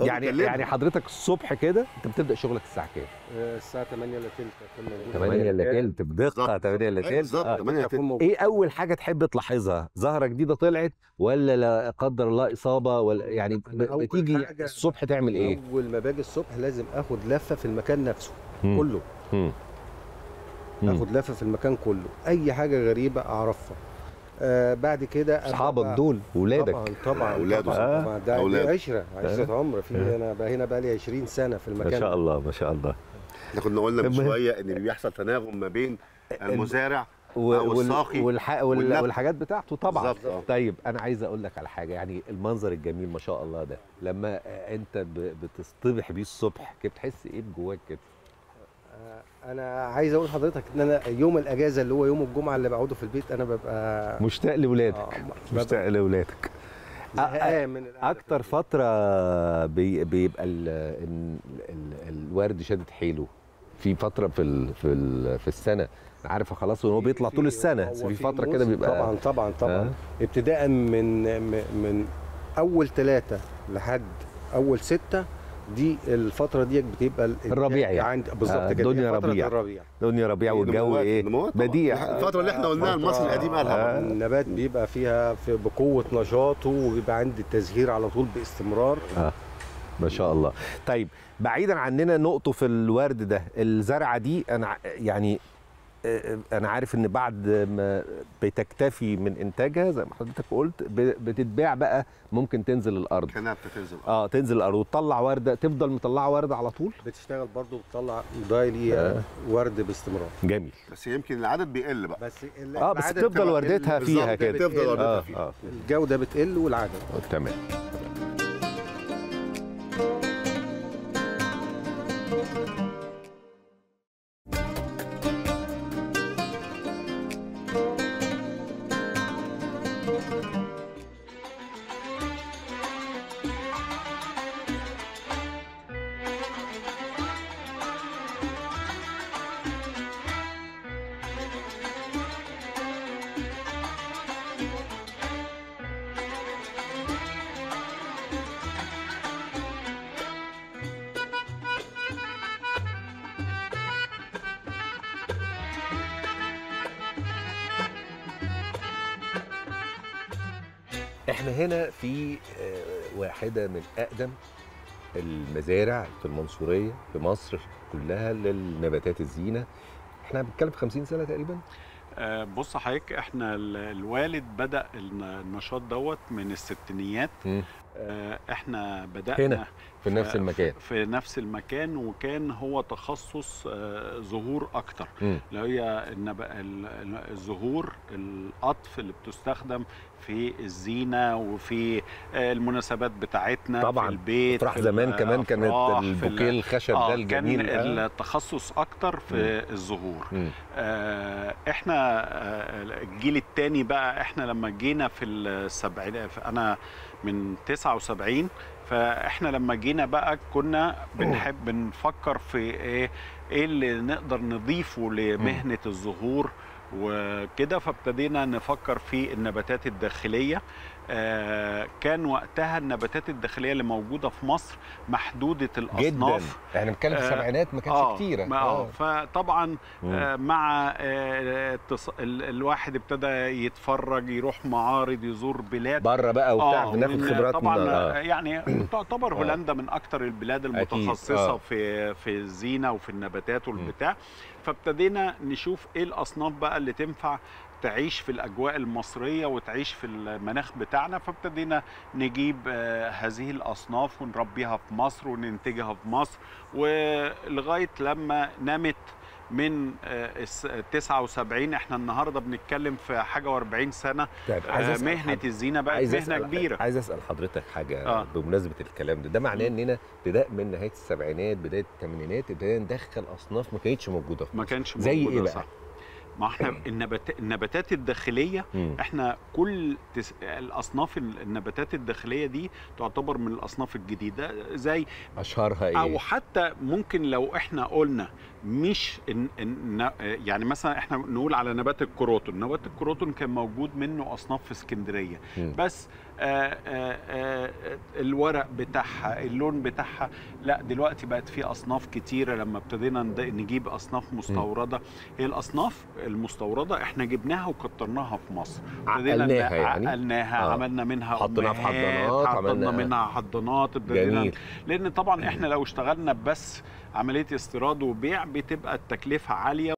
يعني حضرتك الصبح كده انت بتبدا شغلك الساعة كام؟ الساعة 8 الا تلت. 8 الا تلت بدقة. 8 الا تلت بالظبط. 8 تلت. ايه اول حاجة تحب تلاحظها؟ زهره جديدة طلعت ولا لا قدر الله اصابه، ولا يعني بتيجي الصبح تعمل ايه؟ اول ما باجي الصبح لازم اخد لفه في المكان نفسه كله. اخد لفه في المكان كله، اي حاجة غريبة اعرفها. بعد كده اصحابك دول ولادك طبعا اولاده. طبعا ده عشرة عمر في. انا بقى هنا بقى لي 20 سنة في المكان. ما شاء الله ما شاء الله. احنا كنا قلنا من شوية ان بيحصل تناغم ما بين المزارع والساقي والحاجات بتاعته طبعا. طيب انا عايز اقول لك على حاجة، يعني المنظر الجميل ما شاء الله ده لما انت بتصطبح بيه الصبح كده بتحس ايه بجواك كده؟ انا عايز اقول لحضرتك ان انا يوم الاجازة اللي هو يوم الجمعة اللي بقعده في البيت انا ببقى مشتاق لاولادك. مشتاق لاولادك. اكتر فترة بيبقى الورد شادد حيله في فترة في في السنة، عارفه خلاص هو بيطلع طول السنة، بس في فترة كده بيبقى طبعا طبعا طبعا. ابتداء من اول 3 لحد اول 6 دي الفترة دي بتبقى الربيع يعني. عند بالظبط كده دنيا ربيع. دنيا ربيع والجو ايه بديع. الفترة اللي احنا قلناها المصري القديم قالها. النبات بيبقى فيها في بقوة نشاطه وبيبقى عند التزهير على طول باستمرار. ما شاء الله. طيب بعيدا عننا نقطة في الورد ده، الزرعه دي انا يعني انا عارف ان بعد ما بتكتفي من انتاجها زي ما حضرتك قلت بتتباع بقى، ممكن تنزل الارض. كانها بتنزل الارض. تنزل الارض وتطلع ورده، تفضل مطلعه ورده على طول. بتشتغل برضو بتطلع daily ورد باستمرار. جميل. بس يمكن العدد بيقل بقى. بس بس بتفضل وردتها فيها كده. بتفضل وردتها فيها. الجودة بتقل والعدد. تمام. احنا هنا في واحدة من أقدم المزارع في المنصورية في مصر كلها للنباتات الزينة. احنا بنتكلم في 50 سنة تقريبا. بص حضرتك، احنا الوالد بدأ النشاط دوت من الستينيات. احنا بدأنا هنا في نفس المكان، في نفس المكان، وكان هو تخصص زهور اكتر، اللي هي الزهور القطف اللي بتستخدم في الزينة وفي المناسبات بتاعتنا طبعا في البيت. افراح زمان كمان كانت البوكيه الخشب ده الجميل. كان التخصص اكتر في الزهور. احنا الجيل الثاني بقى، احنا لما جينا في السبعينات، انا من 79، فاحنا لما جينا بقى كنا بنحب بنفكر في ايه اللي نقدر نضيفه لمهنة الزهور وكده، فابتدينا نفكر في النباتات الداخلية. كان وقتها النباتات الداخلية اللي موجودة في مصر محدودة الأصناف جدا. احنا بنتكلم في السبعينات ما كانتش كتيرة. فطبعا مع الواحد ابتدى يتفرج، يروح معارض، يزور بلاد بره بقى وبتاع، بناخد خبرات طبعا. يعني تعتبر هولندا من اكتر البلاد المتخصصة في الزينة وفي النباتات والبتاع. فابتدينا نشوف ايه الأصناف بقى اللي تنفع تعيش في الأجواء المصرية وتعيش في المناخ بتاعنا. فابتدينا نجيب هذه الأصناف ونربيها في مصر وننتجها في مصر، ولغاية لما نمت من 79. احنا النهارده بنتكلم في حاجة و40 سنة. طيب مهنة الزينة بقت مهنة كبيرة. عايز اسال حضرتك حاجة بمناسبة الكلام ده. ده معناه اننا ابتداء من نهاية السبعينات بداية الثمانينات ابتدينا ندخل اصناف ما كانتش موجودة في مصر. ما كانش موجودة. زي ايه بقى؟ صح. ما احنا النباتات الداخلية، احنا كل الاصناف النباتات الداخلية دي تعتبر من الاصناف الجديدة. زي اشهرها ايه؟ او حتى ممكن لو احنا قلنا مش يعني مثلا احنا نقول على نبات الكروتون. نبات الكروتون كان موجود منه اصناف في اسكندرية، بس الورق بتاعها، اللون بتاعها. لا دلوقتي بقت في اصناف كتيرة لما ابتدينا نجيب اصناف مستورده. هي الاصناف المستورده احنا جبناها وكترناها في مصر، عقلناها يعني، عقلناها، عملنا منها، حطيناها في حضانات، عملنا منها حضانات. جميل. لان طبعا احنا لو اشتغلنا بس عملية استيراد وبيع بتبقى التكلفة عالية.